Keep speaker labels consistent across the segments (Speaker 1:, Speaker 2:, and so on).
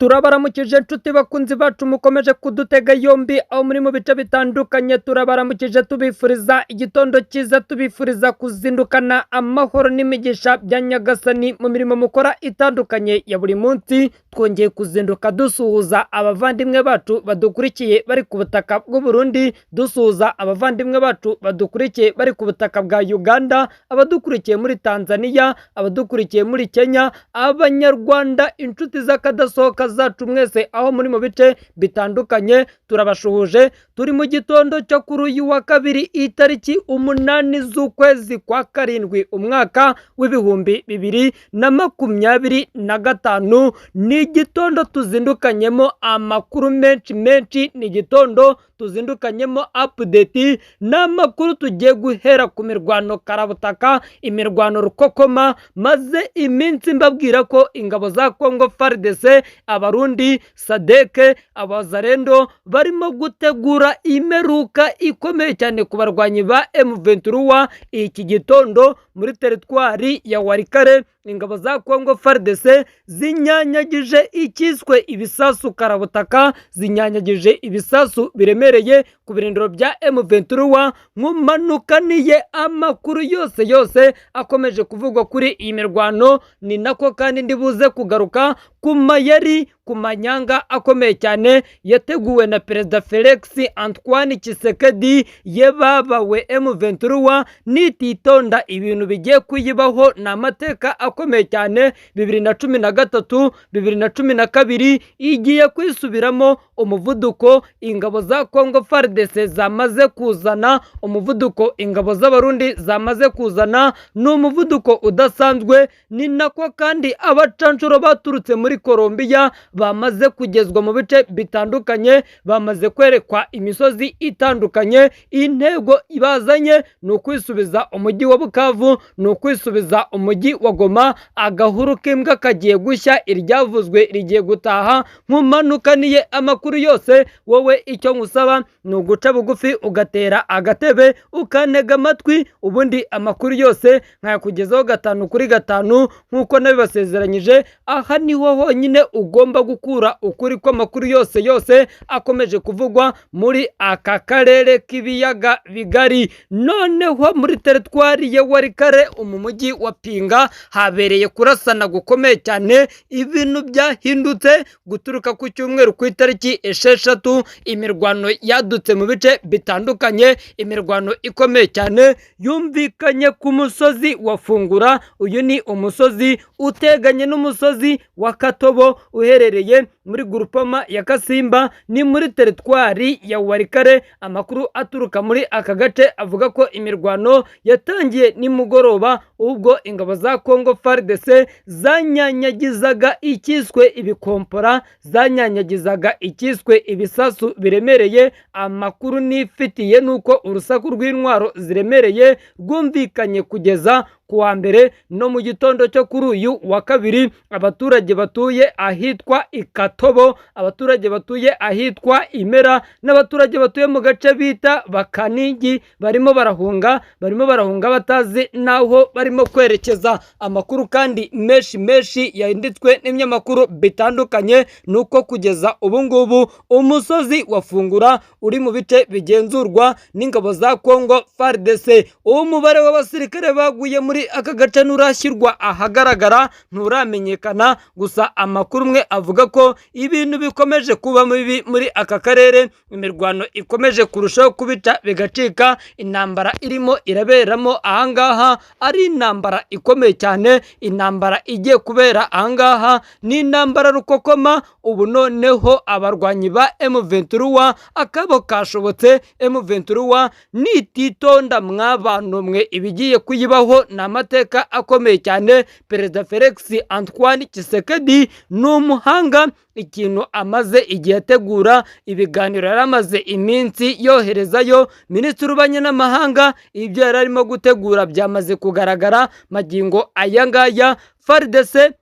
Speaker 1: Turabaramukije nshuti bakunzi bacu mukomeje kudutega yombi aho muri mu bice bitandukanye. Turabaramukije, tubifuriza igitondo cyiza, tubifuriza kuzindukana amahoro n'imigisha bya Nyagasani mu mirimo mukora itandukanye ya buri munsi. Twongeye kuzinduka dusuhuza abavandimwe bacu badukurikiye bari ku butaka bw'u Burundi, dusuhuza abavandimwe bacu badukurikiye bari ku butaka bwa Uganda, abadukurikiye muri Tanzania, abadukurikiye muri Kenya, Abanyarwanda, inshuti z'akadasohoka zacu mwese aho muri mu bice bitandukanye, turabashuhuje. Turi mu gitondo cyo kuri uyu wa kabiri, itariki 8 z'ukwezi kwa karindwi, umwaka w'2025. Ni igitondo tuzindukanyemo amakuru menshi menshi, ni igitondo tuzindukanyemo update n'amakuru. Tugiye guhera ku mirwano karabutaka, imirwano rukokoma maze iminsi mbabwira ko ingabo za Congo FARDC, Abarundi, SADC, Abazarendo barimo gutegura imeruka ikomeye cyane ku barwanyi ba M23. Iki gitondo muri teritwari ya Walikale, ingabo za Congo FARDC zinyanyagije ikiswe ibisasu karabutaka, zinyanyagije ibisasu biremereye ku birindiro bya M23. Nkumanukaniye amakuru yose yose akomeje kuvugwa kuri iyi mirwano. Ni nako kandi ndibuze kugaruka ku mayeri, ku manyanga akomeye cyane yateguwe na Perezida Felix Antoine Tshisekedi. Yebabawe, M23 nititonda ibintu bigiye kuyibaho ni amateka akomeye cyane. 2013, 2012 igiye kwisubiramo. Umuvuduko ingabo za Congo FARDC zamaze kuzana, umuvuduko ingabo z'Abarundi zamaze kuzana, ni umuvuduko udasanzwe. Ni nako kandi abacanshuro baturutse muri Colombia bamaze kugezwa mu bice bitandukanye, bamaze kwerekwa imisozi itandukanye. Intego bazanye ni ukwisubiza umujyi wa Bukavu, ni ukwisubiza umujyi wa Goma. Agahuru k'imbwa kagiye gushya, iryavuzwe rigiye gutaha. Nkumanukaniye amakuru yose. Wowe icyo nkusaba ni uguca bugufi, ugatera agatebe, ukantega amatwi, ubundi amakuru yose nkayakugezaho gatanu kuri gatanu nk'uko nabibasezeranyije. Aha niho honyine ugomba gukura ukuri kw'amakuru yose yose akomeje kuvugwa muri aka karere k'ibiyaga bigari. Noneho muri teritwari ya Walikale, mu mujyi wa Pinga, habereye kurasana gukomeye cyane. Ibintu byahindutse guturuka ku cyumweru ku itariki 6. Imirwano yadutse mu bice bitandukanye, imirwano ikomeye cyane yumvikanye ku musozi wa Fungura. Uyu ni umusozi uteganye n'umusozi wa Katobo, uherereye muri gurupoma ya Kasimba, ni muri teritwari ya Walikale. Amakuru aturuka muri aka gace avuga ko imirwano yatangiye nimugoroba, ubwo ingabo za Congo FARDC zanyanyagizaga ikiswe ibikompora, zanyanyagizaga ikiswe ibisasu biremereye. Amakuru nifitiye ni uko urusaku rw'intwaro ziremereye rwumvikanye kugeza ku wa mbere no mu gitondo cyo kuri uyu wa kabiri. Abaturage batuye ahitwa Ikatobo, abaturage batuye ahitwa Imera n'abaturage batuye mu gace bita Bakaningi barimo barahunga, barimo barahunga batazi n'aho barimo kwerekeza. Amakuru kandi menshi menshi yanditswe n'ibinyamakuru bitandukanye ni uko kugeza ubu ngubu umusozi wa Fungura uri mu bice bigenzurwa n'ingabo za Congo FARDC. Umubare w'abasirikare baguye muri aka gace nturashyirwa ahagaragara, nturamenyekana. Gusa amakuru umwe avuga ko ibintu bikomeje kuba bibi muri aka karere, imirwano ikomeje kurushaho kubica bigacika. Intambara irimo iraberamo ahangaha ari intambara ikomeye cyane. Intambara igiye kubera ahangaha ni intambara rukokoma. Ubu noneho abarwanyi ba M23 akabo kashobotse. M23 nititonda, mwabantu mwe, ibigiye kuyibaho ni amateka akomeye cyane. Perezida Felix Antoine Tshisekedi ni umuhanga. Ikintu amaze igihe ategura, ibiganiro yari amaze iminsi yoherezayo minisitiri w'ububanyi n'amahanga, ibyo yari arimo gutegura byamaze kugaragara magingo aya ngaya. FARDC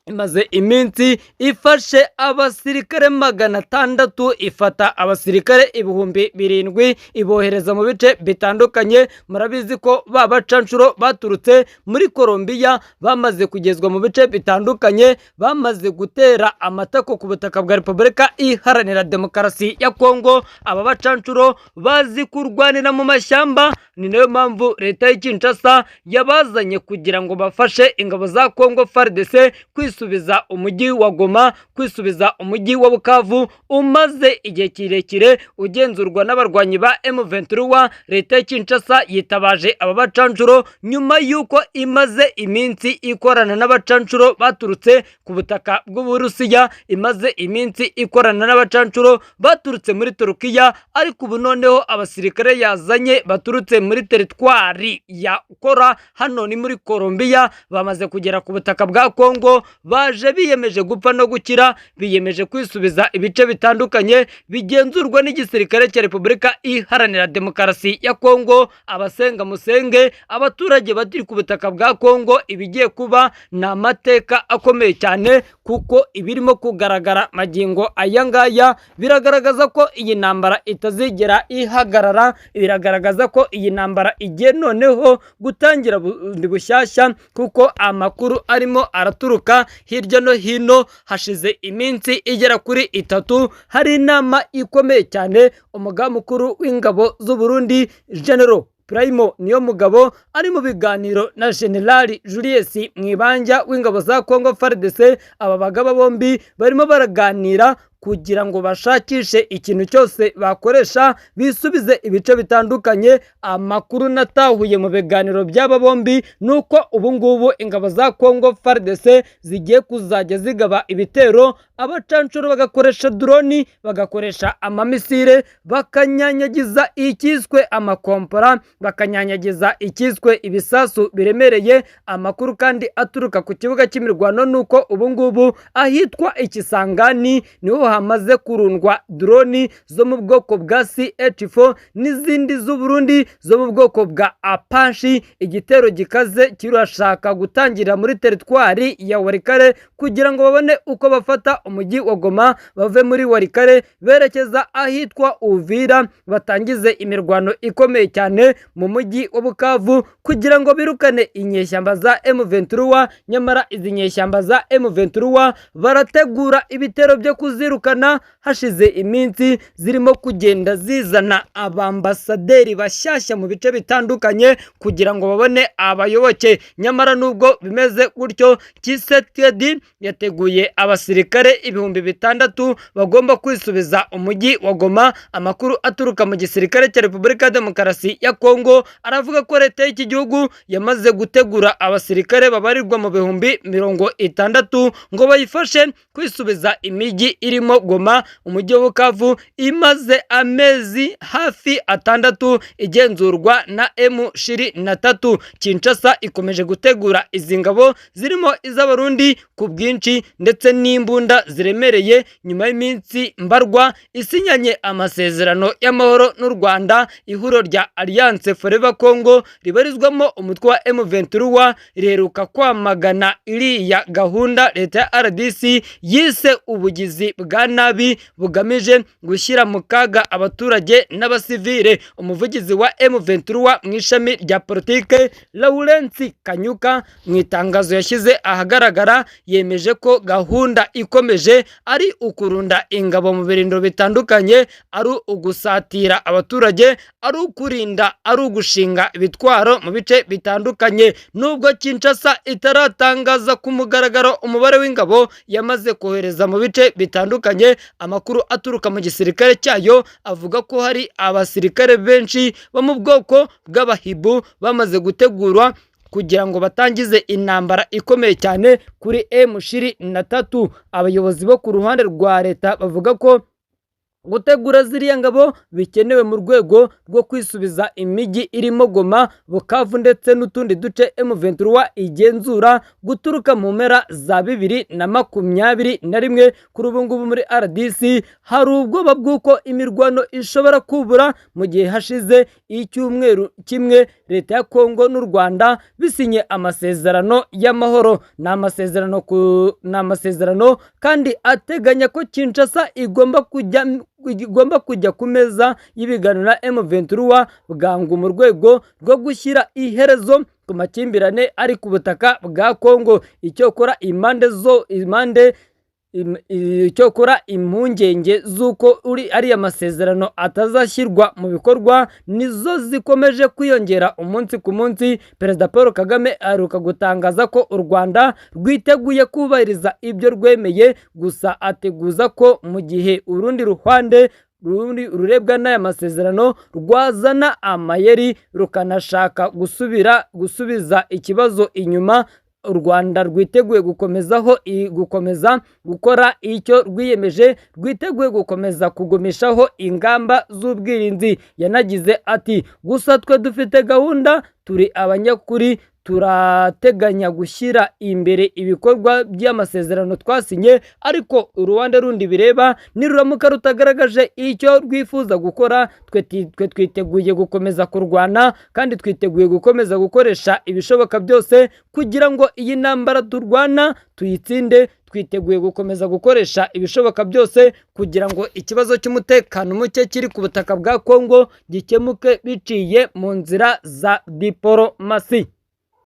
Speaker 1: Imaze iminsi ifashe abasirikare 600, ifata abasirikare 7000, ibohereza mu bice bitandukanye. Murabizi ko ba bacanshuro baturutse muri Colombia bamaze kugezwa mu bice bitandukanye, bamaze gutera amatako ku butaka bwa Repubulika Iharanira Demokarasi ya Kongo. Aba bacanshuro bazi kurwanira mu mashyamba, ni nayo mpamvu leta y'i Kinshasa yabazanye kugira ngo bafashe ingabo za Kongo FARDC kwisubiza umujyi wa Goma, kwisubiza umujyi wa Bukavu umaze igihe kirekire ugenzurwa n'abarwanyi ba M23. Leta ya Kinshasa yitabaje aba bacanshuro nyuma y'uko imaze iminsi ikorana n'abacanshuro baturutse ku butaka bw'Uburusiya, imaze iminsi ikorana n'abacanshuro baturutse muri Turukiya, ariko ubu noneho abasirikare yazanye baturutse muri teritwari ya Kora, hano ni muri Colombia, bamaze kugera ku butaka bwa Kongo. Baje biyemeje gupfa no gukira, biyemeje kwisubiza ibice bitandukanye bigenzurwa n'igisirikare cya Repubulika Iharanira Demokarasi ya Kongo. Abasenga musenge, abaturage bari ku butaka bwa Kongo, ibigiye kuba ni amateka akomeye cyane, kuko ibirimo kugaragara magingo aya ngaya biragaragaza ko iyi ntambara itazigera ihagarara, biragaragaza ko iyi ntambara igiye noneho gutangira bundi bushyashya, kuko amakuru arimo araturuka hirya no hino. Hashize iminsi igera kuri 3 hari inama ikomeye cyane, umugaba mukuru w'ingabo z'u Burundi General Prime Niyomugabo ari mu biganiro na General Julius Mwibanja w'ingabo za Congo FARDC. Aba bagaba bombi barimo baraganira kugira ngo bashakishe ikintu cyose bakoresha bisubize ibice bitandukanye. Amakuru natahuye mu biganiro by'aba bombi ni uko ubu ngubu ingabo za Congo FARDC zigiye kuzajya zigaba ibitero, abacanshuro bagakoresha droni, bagakoresha amamisire, bakanyanyagiza icyiswe amakompora, bakanyanyagiza icyiswe ibisasu biremereye. Amakuru kandi aturuka ku kibuga cy'imirwano ni uko ubu ngubu ahitwa Ikisangani niho hamaze kurundwa droni zo mu bwoko bwa CH4 n'izindi z'Uburundi zo mu bwoko bwa Apache. Igitero gikaze kirashaka gutangira muri teritwari ya Walikale kugira ngo babone uko bafata umujyi wa Goma, bave muri Walikale berekeza ahitwa Uvira, batangize imirwano ikomeye cyane mu mujyi wa Bukavu kugira ngo birukane inyeshyamba za M23. Nyamara izi nyeshyamba za M23 barategura ibitero byo kuzirukana. Hashize iminsi zirimo kugenda zizana abambasaderi bashyashya mu bice bitandukanye kugira ngo babone abayoboke. Nyamara nubwo bimeze gutyo, Tshisekedi yateguye abasirikare 6000 bagomba kwisubiza umujyi wa Goma. Amakuru aturuka mu gisirikare cya Repubulika ya Demokarasi ya Kongo aravuga ko leta y'iki gihugu yamaze gutegura abasirikare babarirwa mu 60,000 ngo bayifashe kwisubiza imijyi irimo Goma, umujyi wa Bukavu imaze amezi hafi 6 igenzurwa na M23. Kinshasa ikomeje gutegura izi ngabo zirimo iz'Abarundi ku bwinshi ndetse n'imbunda ziremereye, nyuma y'iminsi mbarwa isinyanye amasezerano y'amahoro n'u Rwanda. Ihuriro rya Alliance Fleuve Congo ribarizwamo umutwe wa M23 riheruka kwamagana iriya gahunda leta ya RDC yise ubugizi bwa nabi bugamije gushyira mu kaga abaturage n'abasivile. Umuvugizi wa M23 mu ishami rya politike, Lawrence Kanyuka, mu itangazo yashyize ahagaragara yemeje ko gahunda ikomeje ari ukurunda ingabo mu birindiro bitandukanye, ari ugusatira abaturage, ari ukurinda, ari ugushinga ibitwaro mu bice bitandukanye. Nubwo Kinshasa itaratangaza ku mugaragaro umubare w'ingabo yamaze kohereza mu bice bitandukanye, amakuru aturuka mu gisirikare cyayo avuga ko hari abasirikare benshi bo mu bwoko bw'abahibu bamaze gutegurwa kugira ngo batangize intambara ikomeye cyane kuri M23. Abayobozi bo ku ruhande rwa leta bavuga ko Gutegura ziriya ngabo bikenewe mu rwego rwo kwisubiza imijyi irimo Goma, Bukavu ndetse n'utundi duce M23 igenzura guturuka mu mpera za 2021. Kuri ubu ngubu muri RDC hari ubwoba bw'uko imirwano ishobora kubura mu gihe hashize icyumweru kimwe leta ya Kongo n'u Rwanda bisinye amasezerano y'amahoro. Ni amasezerano kandi ateganya ko Kinshasa igomba kujya ku meza y'ibiganiro na M23 bwangu mu rwego rwo gushyira iherezo ku makimbirane ari ku butaka bwa Kongo. Icyokora impande zo impande icyokora impungenge z'uko uri ariya masezerano atazashyirwa mu bikorwa nizo zikomeje kwiyongera umunsi ku munsi. Perezida Paul Kagame aheruka gutangaza ko u Rwanda rwiteguye kubahiriza ibyo rwemeye, gusa ateguza ko mu gihe urundi ruhande rundi rurebwa n'aya masezerano rwazana amayeri rukanashaka gusubiza ikibazo inyuma, u Rwanda rwiteguye gukomeza gukora icyo rwiyemeje, rwiteguye gukomeza kugumishaho ingamba z'ubwirinzi. Yanagize ati: "Gusa twe dufite gahunda, turi abanyakuri, turateganya gushyira imbere ibikorwa by'amasezerano twasinye, ariko uruhande rundi bireba niruramuka rutagaragaje icyo rwifuza gukora, twe twiteguye gukomeza kurwana kandi twiteguye gukomeza gukoresha ibishoboka byose kugira ngo iyi ntambara turwana tuyitsinde. Twiteguye gukomeza gukoresha ibishoboka byose kugira ngo ikibazo cy'umutekano muke kiri ku butaka bwa Kongo gikemuke biciye mu nzira za diporomasi."